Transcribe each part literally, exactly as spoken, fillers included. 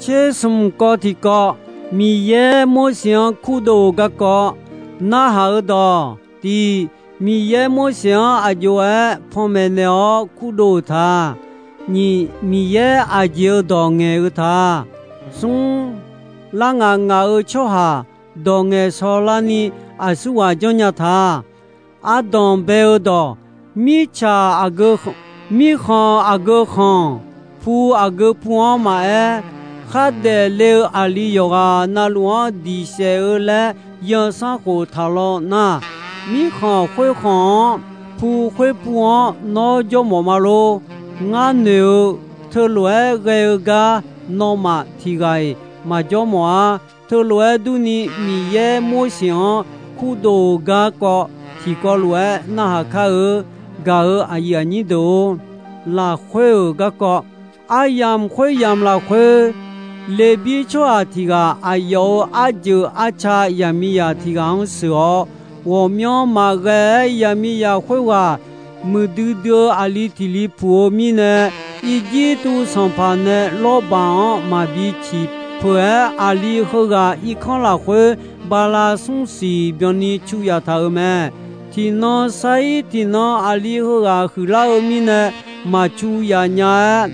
Tser smq kawv tiqkawv, Miqyaer Morseq-anr kurdov-euq garkawv narhaq-eu dawq. Tiq, Miqyaer Morseq-anr aqjox-aer panmaeq naeq-awr kurdov-euq ta. Nyiq, Miqyaer aqjeq-eu dawq ngaeq-eu ta. Smr, lar ngaq ngaq-euq tsawrhaq dawq ngaeqshaw larni aqsurghaq janrnya ta. Ardanq bae-eu dawq, mirtsaq aqgeu, mirkhanq aqgeu khanq, pu aqgeu pu-anr maqaer, khardaef le-eu aqli yawqghaq navluf-anr diq saef-eu laer yansanr khof taq law nar, mirkhanq khoerkhanq-anr, pu khoerpu-anr nawr jawr mawf ma lor. Ngar noeq-eu, teulof-aer ghae-eu gar nawmaf tiq ghaq-iq maqjawr mawf-ar. Teulof-aer durni, Miqyaer Morseq-anr kurdov-euq garkawv tiqkawv lof-aer narhaq kar-eu. Gaq-euq aqyuif aqnyir deuq-or, lafkhoer-euq garkawv, aryamq khoeryamq lafkhoer, Leqbir tsawrhaq tiq ghaq aqyawf-euq arjeuq arca yaqmiqzaq tiq ghaq-anr sheuq-awr, ghawqmyanr maqghae-aer yaqmiqzaq khoerghaq muiqdui dui-eu aqli tiq li puq-eu mirnae, Irjirtuv sanqpaq nae Lawrbaq-anr maqbi ciq peuq-aer, aqli heughaq irkanr lafkhoer bala smr siq byanni cu yaf taq-euq mae. Tiqnan sar-ir tiqnan aqli heughaq huiqlar-eu mirnae, maqcu yaf nya-aer,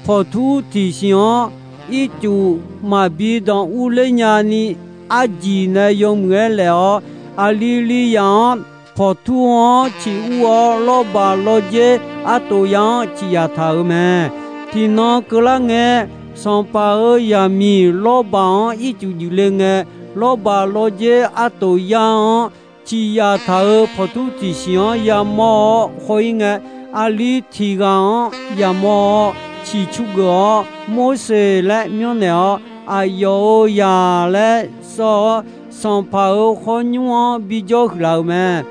pawqtur tiqsiq-anr ircuf maqbi danq urler nyani, arjiq nae yawmuiq-aer laef-awr, aqli li yaf-anr pawqtur-anr ciq ur-awr, Lawrbaq lawrdzer artof ya-anr ciq yaf taq-euq mae. Tiqnan keuvlar ngae, sanqpaq-euq zaqmiq Lawrbaq-anr ircuf juif le ngae, Lawrbaq lawrdzer artof ya-anr ciq yaf taq-euq pawqtur tiqsiq-anr yamawr-awr haw-ir ngae, aqli tiq ghaq-anr yamawr-awr ciq cu geuf-awr, Morseq laer myanrnaeq-awr, Aqyawf-euq zaq laer sawr-awr, sanqpaq-euq khawrnymr-anr bijawr huiqlaf-euq mae.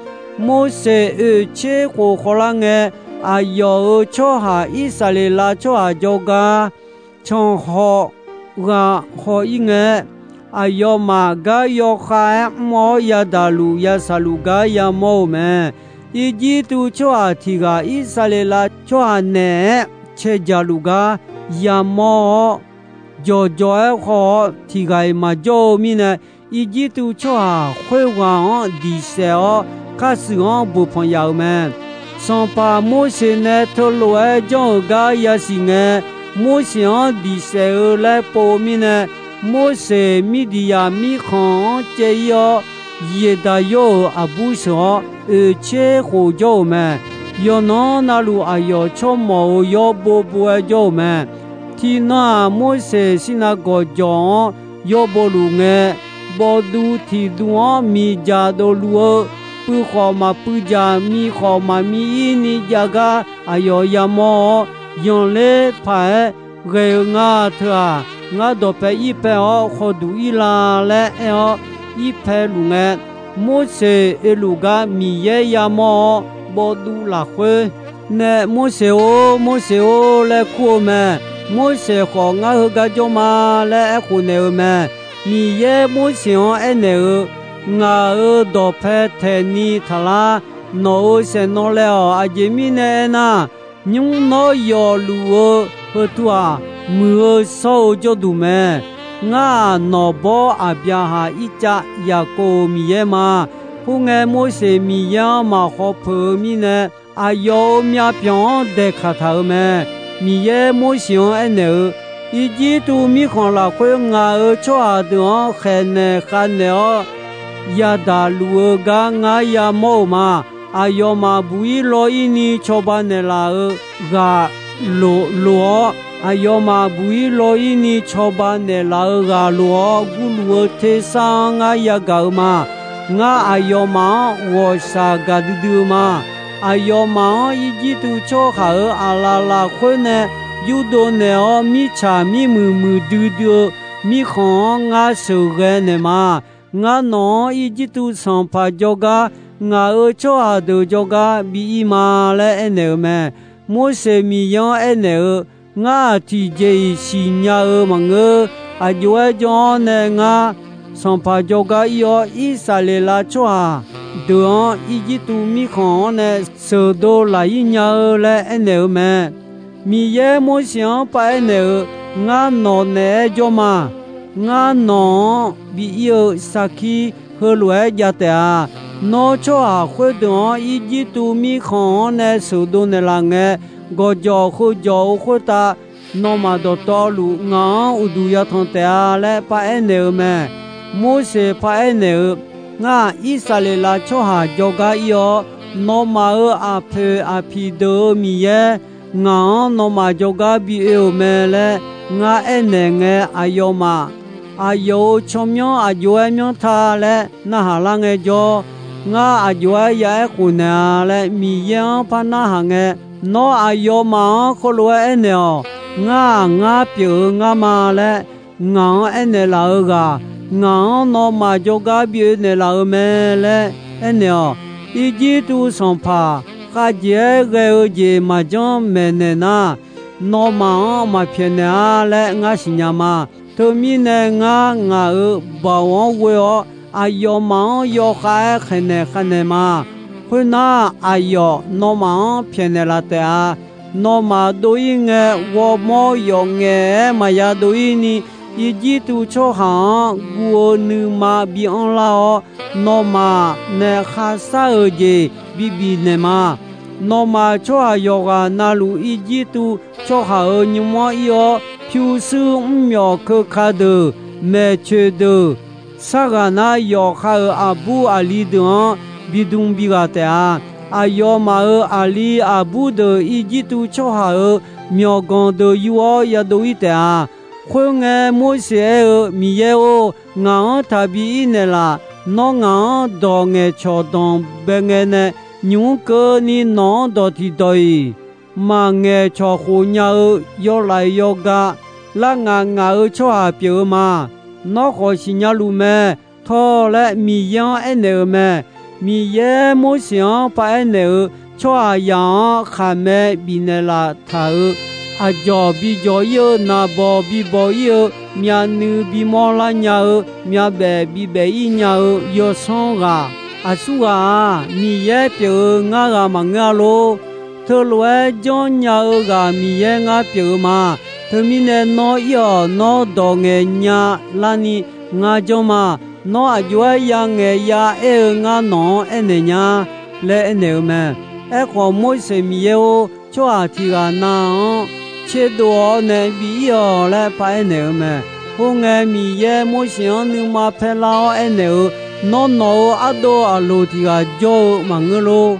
Morseq oeq tser khof khawvlar ngae, aqyawf-euq tsawrhaq Irsaqleqlav tsawrhaq jawrgar canqhaw ghaq haw-ir ngae, aqyawfmaf gar yawkhav-aer mr-awr yadaq luf yasaq luf gar yamawr-euq mae. Irjirtuv tsawrhaq tiq ghaq Irsaqleqlav tsawrhaq naeq-aer cae jaq luf gar yamawr-awr, jawqjawq-aer haw-awr tiq ghaq-iq maqjawr-eu mirnae, Irjirtuv tsawrhaq khoerghaq-anr diq saef-awr, khar shuif-anr boqpanq yaf-euq mae. Sanqpaq Morseq nae teulof-aer janr-euq gar yasiq ngae, Morseq-anr diq saef-eu laer pov-eu mirnae, Morseq Mirdiqyaq mirkhanq-anr caev-ir-awr, Yeqdaqyawr-euq aqbur sheuq-awr, oeq tser khof jawr-euq mae. Yawqnan navluf aqyawf tsawrmawq-euq yawr bov bov-aer jawr-euq mae. Tiqnan-aq, Morseq Sirnavgawq jawq-anr yawr bov luf ngae, bawvduv tiq duv-anr miqdzaq dovluf-eu, puiv khawf maqpuiv dzaq, miv khawf maqmiv-ir ni jav gar aqyawf yamawr-awr, yanqler paq-aer ghae-eu nga teu-aq, ngar dawqpae ir pae-awr khawduq ir la laer aer-awr ir pae luf ngae, Morseq oeluf gar Miqyaer yamawr-awr, bawvduv lafkhoer nae Morseq-or, Morseq-or laer kur-eu mae. Morseq khawf, ngar heugar jawr ma laer aerkhof naeq-eu mae. Miqyaer Morseq-anr aernaeq-eu, ngaq-euq dawqpae taeqni taqlar. Nawq-euq saeqnawv lae-awq. Aqjeq mirnae aernar, nymr nawr yawfluf-eu heutu-aq, muiq-eu shawr-eu jawrduq mae. Ngar-aq, nawq bawr Aqbyaqhaq, Irtsav, Yaqkov-euq Miqyaer ma. Khoerngae, Morseq Miqyaer-anr maqhaw peuq-eu mirnae, aqyawf-euq myavpyawq-anr daeqkaq taq-euq mae. Miqyaer Morseq-anr aernaeq-eu, Irjirtuv mirkhanq lafkhoer ngaq-euq tsawrhaq deuq-anr khaeqnaeq khavnaeq-awr, yadaq luf-eu gar ngar yamawr-euq ma. Aqyawfmaf buq-ir law-ir ni cawba naeqlaf-eu ghaq loq-awr, aqyawfmaf buq-ir law-ir ni cawba naeqlaf-eu ghaq loq-awr gurluf-eu tersar-anr ngar yagaq-eu ma. Ngar aqyawfmaf-anr ghawqshaq gaqdui dui-eu ma. Aqyawfmaf-anr Irjirtuv tsawrhaq-euq aqlaf lafkhoer nae yurdov naeq-awr, mirtsaq mirmuiq muiq duidui-eu mirkhanq-anr ngar sheuqghae naeq ma. Ngar nawq-anr Irjirtuv sanqpaq jawrgar, ngaq-euq tsawrhaq deuq jawrgar bi ir ma laer aernaeq-eu mae. Morseq Miqyaer-anr aernaeq-eu, ngar-aq tiqjeq-iq siqnya-eu maqngeur. Aqjox-aer janr-awr nae ngar sanqpaq jawrgar ir-awr, Irsaqleqlav tsawrhaq deuq-anr Irjirtuv mirkhanq-anr nae sheuqdov laq-ir nya-eu laer aernaeq-eu mae. Miqyaer Morseq-anr paraer naeq-eu, Ngar nawq naeq-aer jawr ma. Ngar nawq-anr bi ir-eu sarkir heulof-aer jav taef-a. Nawr tsawrhaq khoerdeuq-anr Irjirtuv mirkhanq-anr nae sheuqdov naeqlaf ngae, gawqjawq heujawq-euq khoertav nawmaf dawqtawvluf ngaq-anr uqduq yatanq taef-a laer paraer naeq-eu mae. Morseq paraer naeq-eu, Ngar-aq, Irsaqleqlav tsawrhaq jawrgar ir-awr, nawmaf-euq aqpoeq aqpiq deuq-euq Miqyaer, ngaq-anr nawmaf jawrgar bi oe-euq mae laer ngar aernaeq ngae, aqyawfmaf aqyawf-euq tsawrmyanr aq jov-aer myanr ta laer narhaq lar ngaejawr, ngar aq jov-aer ya aer khof naeq-a laer Miqyaer-anr par narhaq ngae, nawr aqyawfmaf-anr khoerlof-aer aernaeq-awq. Ngar-aq, ngar pyeuf-eu ngar ma laer ngaq-anr aernaeq laf-eu ghaq, ngaq-anr nawmaf jawrgar bi oe naeqlaf-eu mae laer aernaeq-awq. Irjirtuv sanqpaq khavjeq-aer ghae-eu jeq maqjanr maeqnaeq nar, nawmaf-anr maqpyaeq naeq-a laer ngar siqnya ma. Teumirnae ngar ngaq-euq baoq-anr ghoe-awr aqyawfmaf-anr yawkhav-aer khaeqnaeq khavnaeq ma. Khoernar, aqyawf nawmaf-anr pyaeqnaeq laf taef-a. Nawmaf dov-ir ngae, ghawrmawr yawf ngaef-aer maqya dov-ir ni, Irjirtuv tsawrhaq-anr guv-eu nuima bi anrlar-awr, nawmaf nae kharshar-euq jeq bi bifnaeq ma. Nawmaf tsawrhaq yawqghaq na luf Irjirtuv tsawrhaq-euq nymr-anr ir-awr, pyurshuir mrmyawf keuka deuq, maeqtsoeq deuq, sarghaq nar yawqha-euq aqbur aqli deuq-anr bidm bighaq taef-a. Aqyawfmaf-euq aqli aqbur deuq Irjirtuv tsawrhaq-euq myawqganq deuq yur-awr yadov-ir taef-a. Khoerngae, Morseq aer-eu, Miqyaer-or, ngaq-anr taqbi ir naeqlaf. Nawr ngaq-anr dawq ngaeqcawq danqbae ngae nae, nymq-mr keuvni nawq-anr dawq tiqdawq-iq maqngaeq cawq khof nya-eu yawlaeq yawgaq lar ngaq ngaq-euq tsawrhaq pyeuf-eu ma. Nawr khawf siqnya luf mae. Tawr laer Miqyaer-anr aernaeq-euq mae. Miqyaer Morseq-anr paraer naeq-euq, Tsawrhaqzaq-anr khaqmae bifnaeq laf taq-euq, aqdzawq bi dzawq-ir-eu, naqbawq bi bawq-ir-eu, myavnuiv bimawr lar nya-eu, myavbaef bi baef-ir nya-eu yawsanr ghaq, aqsur ghaq-aq, Miqyaer pyeuf-eu ngar ghaq maqngeur-a lor. Teulof-aer janrnya-eu ghaq Miqyaer ngar pyeuf-eu ma. Teumirnae nawr ir-awq. Nawr dawq ngaeq nya larni ngar janr ma. Nawr aq jov-aer ya ngaeq ya aer-eu ngar nawq-anr aernaeq nya laer aernaeq-eu mae. Aerkhawf, Morseq Miqyaer-or, tsawrhaq tiq ghaq nav-anr tserdov-awr nae bi ir-awq laer paraer naeq-eu mae. Khoerngae, Miqyaer Morseq-anr nuima paerlar-awr aernaeq-eu, Nawr nawq-euq ardov Aqloq tiq ghaq jawr-eu maqngeur lor.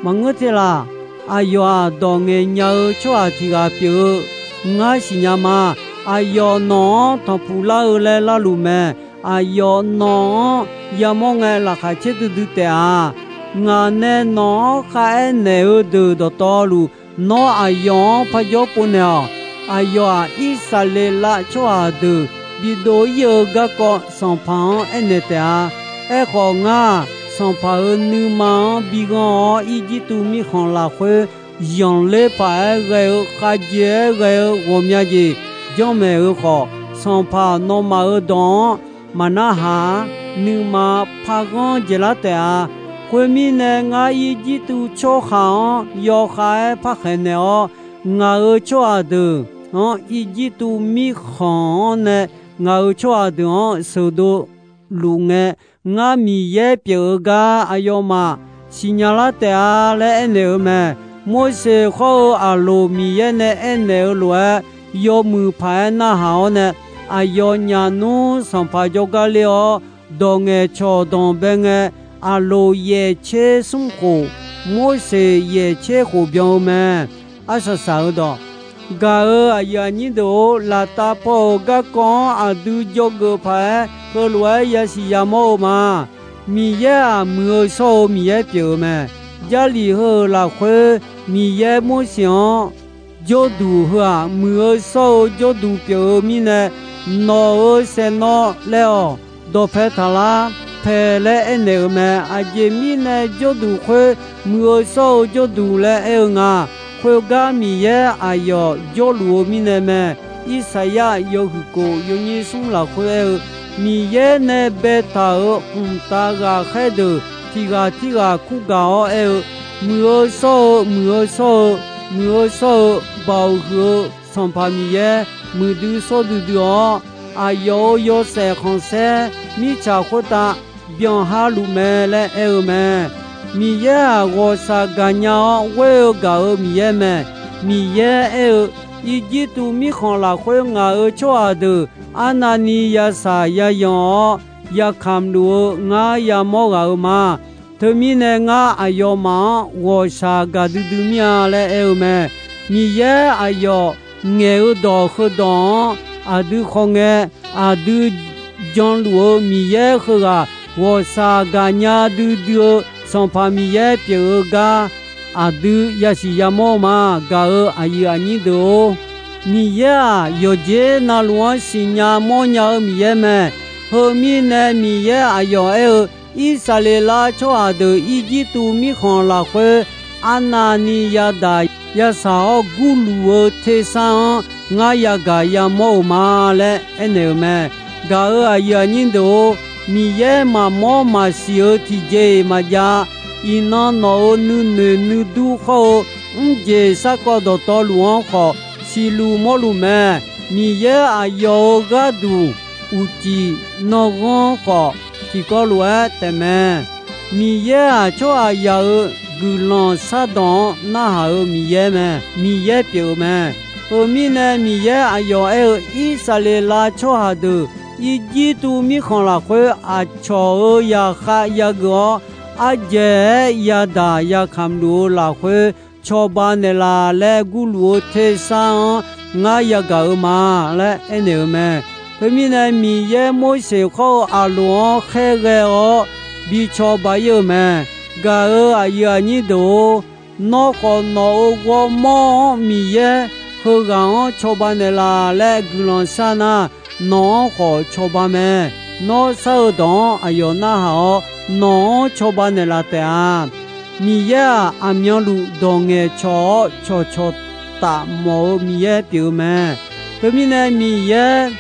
Maqngeur te laq. Aqyawf-aq, dawq ngaeq nya-eu tsawrhaq tiq ghaq pyeuf-eu ngar siqnya ma. Aqyawf nawq-anr tanqpuq lar-eu laer larluf mae. Aqyawf nawq-anr yamawr ngae laqkhaq caer duidui taef-a. Ngaq nae nawq-anr kharaer naeq-eu deuq dawqtawvluf, nawr aqyawf-anr parjawr pov naeq-awq. Aqyawf-aq, Irsaqleqlav tsawrhaq deuq bidov-ir-eu garkawv Sanqpaq-anr aernaeq taef-a. Aerkhawf, ngar-aq, Sanqpaq-euq nuima-anr bi ghanr-awr, Irjirtuv mirkhanq lafkhoer zanqler paq-aer ghae-eu, khavjeq-aer ghae-eu ghawqmya jeq janrmaeq-eu khawf, Sanqpaq nawmaf-euq dawq-anr maqnarhaq-ar. Nuima parghanr dzaeqlar taef-a. Khoermirnae, ngar Irjirtuv tsawrhaq-anr yawkhav-aer parkhaeq naeq-awr, ngaq-euq tsawrhaq deuq-anr, Irjirtuv mirkhanq-anr nae ngaq-euq tsawrhaq deuq-anr sheuqdov luf ngae, ngar Miqyaer pyeuf-eu gar aqyawfmaf siqnya lar taef-a laer aernaeq-eu mae. Morseq khawr-eu Aqloq Miqyaer nae aernaeq-eu lof-aer, yawmuiq paq-aer narhaq-awr nae, aqyawf nyaf nmr Sanqpaq jawrgar ler-awr, dawq ngaeqcawq danqbae ngae, Aqloq yaeq tser smr khof, Morseq yaeq tser khof byan-eu mae. Arsaq saq-eu dawq, gaq-euq aqyuif aqnyir deuq-or, laftav paw-euq garkawv-anr aqdui dzawgeuf paq-aer heulof-aer yasiq yamawr-eu ma. Miqyaer-aq, muiq-eu shawr-eu Miqyaer pyeuf-eu mae. Jarlif heu-euq lafkhoer Miqyaer Morseq-anr, jawrduq heu-aq, muiq-eu shawr-eu jawrduq pyeuf-eu mirnae, nawq-euq saeqnawv laer-awq, dawqpae taqlar pae laer aernaeq-eu mae. Aqjeq mirnae jawrduq khoer muiq-eu shawr-eu jawrduq laer aer-eu nga. Khoergar Miqyaer aqyawf jawrluf-eu mirnae mae. Irsaqyar yawhuiq kof yawnyir smr lafkhoer aer-eu, Miqyaer nae baetaq-euq mqtav ghaqkhaer deuq tiq ghaq tirghaq kur gaq-awr aer-eu, muiq-eu shawr-eu, muiq-eu shawr-eu, muiq-eu shawr-eu, Baoq huiq-eu Sanqpaq Miqyaer muiqdui shawr duidui-awr, aqyawf-euq yawshaef khanqsaer mirtsaq khoertav byanqha luf mae laer aer-eu mae. Miqyaer-aq, ghawqshaq gaqnya-awr ghoer-eu gaq-euq Miqyaer mae. Miqyaer aer-eu, Irjirtuv mirkhanq lafkhoer ngaq-euq tsawrhaq deuq arnavni ya shaq ya yanq-awr, ya kamq luf-eu ngar yamawr ghaq-euq ma. Teumirnae, ngar aqyawfmaf-anr ghawqshaq gaqdui dui mir-a laer aer-eu mae. Miqyaer aqyawf ngaeq-eu dawq heudawq-anr aqdui khawf ngae, aqdui janluf-eu Miqyaer heughaq ghawqshaq gaqnya duidui-eu Sanqpaq Miqyaer pyeuf-eu gar aqdui yasiq yamawr-eu ma. Gaq-euq aqyuif aqnyir deuq-or, Miqyaer-aq, yawqjeq navluf-anr siqnya mawrnya-eu Miqyaer mae. Heu mirnae, Miqyaer aqyawf aer-eu, Irsaqleqlav tsawrhaq deuq Irjirtuv mirkhanq lafkhoer arnavni yadaq yashaq-awr gurluf-eu tersar-anr ngar yagaq yamawr-euq ma laer aernaeq-euq mae. Gaq-euq aqyuif aqnyir deuq-or, Miqyaer maqmawr maqsiq-eu tiqjeq-iq maqjav. Iqnan nawq-euq nuinoeq nuidur khawr-eu mrjeq sarkawv dawqtawvluf-anr khawf siqluf mawrluf mae. Miqyaer aqyawf-euq gharduq uqcif nanrghanr khawf tiqkawv lof-aer taefmae. Miqyaer-aq, tsawrhaqzaq-euq guiqlanq shardanq-anr narhaq-euq Miqyaer mae. Miqyaer pyeuf-eu mae. Heu mirnae, Miqyaer aqyawf aer-eu, Irsaqleqlav tsawrhaq deuq Irjirtuv mirkhanq lafkhoer aqcawq-euq zaqkhav yageuf-awr, ardzaeq-aer yadaq yakamq luf-eu lafkhoer cawba naeqlaf laer gurluf-eu tersar-anr ngar yagaq-euq ma laer aernaeq-euq mae. Teumirnae, Miqyaer Morseq khawr-eu Aqloq-anr khaerghae-awr bi cawba ir-eu mae. Gaq-euq aqyuif aqnyir deuq-or, nawr khawf nawq-euq ghawrmawr-anr Miqyaer heughaq-anr cawba naeqlaf laer guiqlanq shar nar, nawq-anr khawf cawba mae. Nawr shar-eu dawq-anr aqyawf narhaq-awr, nawq-anr cawba naeqlaf taef-a. Miqyaer-aq, aqmyanluf dawq ngaeqcawq-awr cawqcawq taf mawf-eu Miqyaer pyeuf-eu mae. Teumirnae, Miqyaer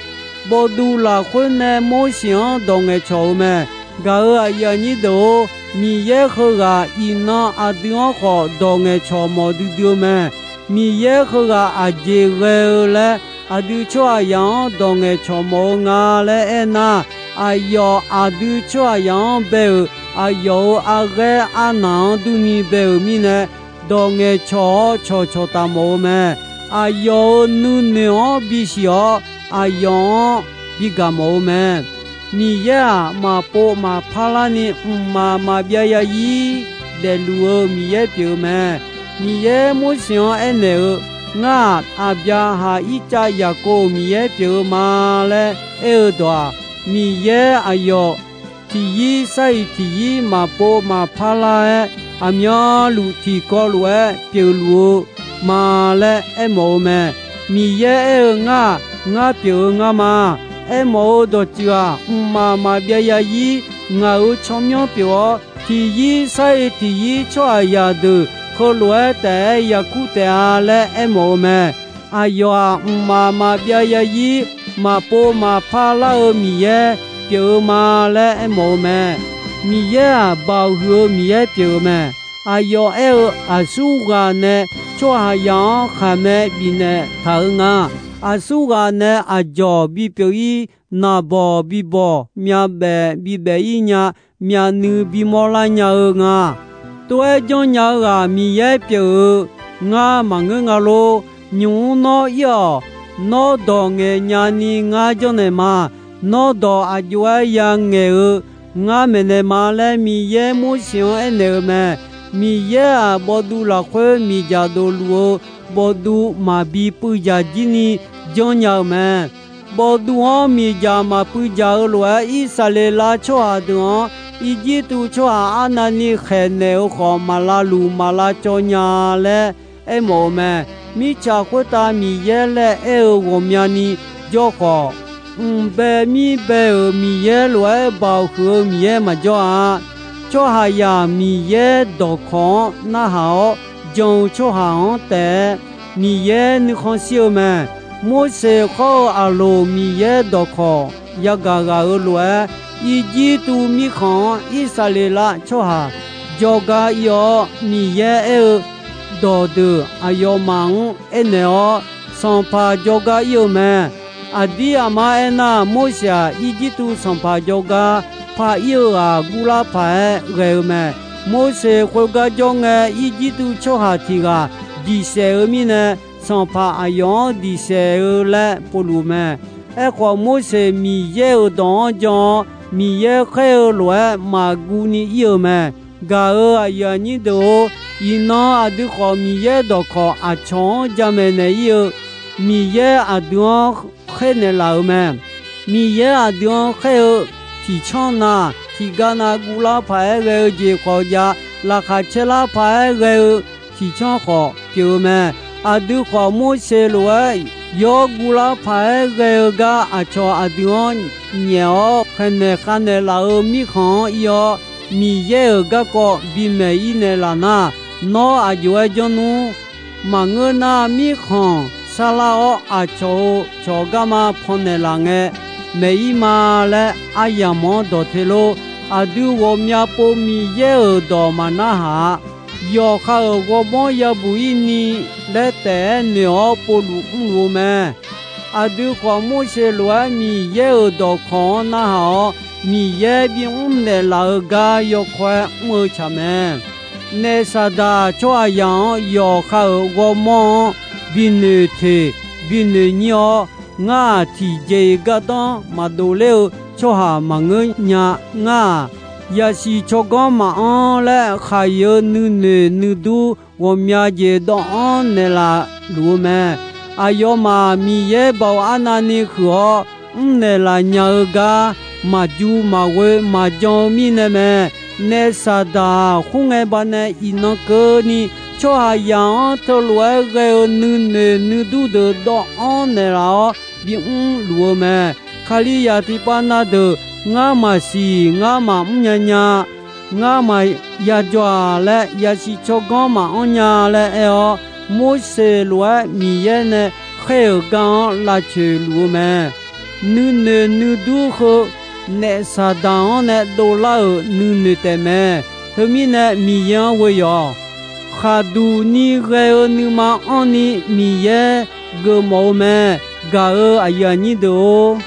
bawvduv lafkhoer nae Morseq-anr dawq ngaeqcawq-eu mae. Gaq-euq aqyuif aqnyir deuq-or, Miqyaer heughaq iqnan aqdui-anr khawf dawq ngaeqcawq mawf duidui-eu mae. Miqyaer heughaq aqjeq ghae-eu laer aqdui tsawrhaqzaq-anr dawq ngaeqcawq mawf-eu nga laer aernar, aqyawf aqdui tsawrhaqzaq-anr bae-euq aqyawf-euq arghaer arnaq-anr durni bae-euq mirnae, dawq ngaeqcawq-awr cawqcawq taf mawf-eu mae. Aqyawf-euq nuinoeq-anr bisiq-awr, aqyawf-anr bigaq mawf-eu mae. Miqyaer-aq, maqpov maqpar larni mqmaq maqbyav yazir daefluf-eu Miqyaer pyeuf-eu mae. Miqyaer Morseq-anr aernaeq-eu, Ngar-aq, Aqbyaqhaq, Irtsav, Yaqkov-euq Miqyaer pyeuf-eu ma laer aer-eu dawq-aq, Miqyaer aqyawf tiqyir sar-iq tiqyir maqpov maqpar lar-aer, aqmyanluf tiqkawv lof-aer pyeufluf-eu ma laer aermawf-eu mae. Miqyaer aer-eu, Ngar-aq, ngar pyeuf-eu ngar ma. Aermawf-eu dawqtsuif-aq, mqmaq maqbyav yazir ngaq-euq tsawrmyanr pyeuf-awr, tiqyir sar-iq tiqyir tsawrhaqzaq deuq heulof-aer taef-aer yakur taef-a laer aermawf-eu mae. Aqyawf-aq, mqmaq maqbyav yazir maqpov maqpar lar-eu Miqyaer pyeuf-eu ma laer aermawf-eu mae. Miqyaer-aq, baoq huiq-eu Miqyaer pyeuf-eu mae. Aqyawf aer-eu, Aqsurghaq nae tsawrhaqzaq-anr khaqmae bifnaeq taq-eu nga. Aqsurghaq nae aqdzawq bipyeuf-ir, naqbawq bibawq, myavbaef bibaef-ir nya, myavnuiv bimawr lar nya-eu nga. Tov-aer janrnya-eu ghaq Miqyaer pyeuf-eu ngar maqngeur nga lor. Nymq-mr nawr ir-awq. Nawr dawq ngaeqnya ni ngar janrnaeq ma. Nawr dawq aqjox-aer yangaeq-eu ngar maeqnaeq ma laer Miqyaer Morseq-anr aernaeq-eu mae. Miqyaer-aq, bawvduv lafkhoer miqdzaq dofluf-eu bawvduv maqbi puivdzaq jir ni janrnya-euq mae. Bawvduv-anr miqdzaq maqpuiv dzaq-eu lof-aer, Irsaqleqlav tsawrhaq deuq-anr Irjirtuv tsawrhaq arnavni khaeqnaeq-eu khawf, maq lavluf maq lavcawv nya laer aermawf-eu mae. Mirtsaq khoertav Miqyaer laer aer-eu ghawqmyani jawr khawf, mq bae mir bae-euq Miqyaer lof-aer baoq huiq-eu Miqyaer maqjawr-a. Tsawrhaqzaq Miqyaer dawqkawq-anr narhaq-awr jan-eu tsawrhaq-anr taef-aer Miqyaer nuikhanr shir-eu mae. Morseq khawr-eu Aqloq Miqyaer dawqkawq yagaq ghaq-euq lof-aer, Irjirtuv mirkhanq-anr Irsaqleqlav tsawrhaq jawrgar ir-awr, Miqyaer aer-eu, dawqdeuq aqyawfmaf-anr aernaeq-awr, sanqpaq jawrgar ir-eu mae. Aqdir aqmar aernar, Morseq-aq, Irjirtuv sanqpaq jawrgar par ir-eu ghaq gurlar paq-aer ghae-eu mae. Morseq khoergar jawr ngae, Irjirtuv tsawrhaq tiq ghaq diq saef-eu mirnae, sanqpaq aqyawf-anr diq saef-eu laer povluf mae. Aerkhawf, Morseq Miqyaer-euq dawq-anr jan-awr, Miqyaer khaer-eu lof-aer maqguv ni ir-eu mae. Gaq-euq aqyuif aqnyir deuq-or, iqnan aqdui khawf Miqyaer dawqkawq aqcawq-anr jamaeq naeq ir-eu, Miqyaer aqdui-anr khaer naeqlaf-euq mae. Miqyaer aqdui-anr khaer-eu tiqcanr na, tiqgar na guvlar paq-aer ghae-eu jeq khawf jav, laqkhaq caerlar paq-aer ghae-eu tiqcanr khawf pyeuf-eu mae. Aqdui khawf, Morseq lof-aer yawr guvlar paq-aer ghae-eu gar aqcawq aqdui-anr nyaef-awr khaeqnaeq khavnaeq laf-euq mirkhanq-anr ir-awr, Miqyaer-euq garkawv bimaeq ir naeqlaf nar, nawr aq jov-aer janr nmr. Maqngeur nar, mirkhanq sarlar-awr aqcawq-euq cawq garma pannaeq laf ngae maeq ir ma laer aryamq-anr dawq te lor. Aqdui ghawqmya pov Miqyaer-euq dawq maqnarhaq-a. Yawqha-euq ghawrmawr yabuq ir ni laer taef-aer noeq-awr povluf mrluf-eu mae. Aqdui khawf, Morseq lof-aer Miqyaer-euq dawqkawq-anr narhaq-awr, Miqyaer bimr naeqlaf-eu gar yawkawr-aer mr-eu tsaq mae. Naef Saqdaq tsawrhaqzaq-anr yawqha-euq ghawrmawr-anr binoeq teq binoeq nyir-awr, ngar-aq, tiqjeq-iq gardanr maqdov ler-eu tsawrhaq maqngeur nya. Ngar-aq, yasiq tsawrganr maqanr laer khaq-iq-eu nuinoeq nuidur ghawqmya jeq dawv-anr naeqlaf luf-eu mae. Aqyawfmaf Miqyaer baoq arnavni huiq-awr mrnaeq laf nya-eu gar maqju maqghoe maqjan-eu mirnae mae. Naef Saqdaq-aq, khoerngae baqdanae iqnan keuvni tsawrhaqzaq-anr teulof-aer ghae-eu nuinoeq nuidur deuq dawv-anr naeqlaf-awr bimr luf-eu mae. Kalizaq tiqpav na deuq ngar maqsiq, ngar maqmr nya nya, ngar maqya jawr-aq laer, yasiq tsawrganr maqanr nya laer aer-awr, Morseq lof-aer Miqyaer nae khaer-euq gar-anr lavcoeq luf-eu mae. Nuinoeq nuidur heu naef Saqdaq-anr nae dovlar-euq nuinoeq taef mae. Teumirnae Miqyaer-anr ghoe yawq. Khaqduq ni ghae-eu nuima anrni Miqyaer geufmawf-eu mae. Gaq-euq aqyuif aqnyir deuq-or,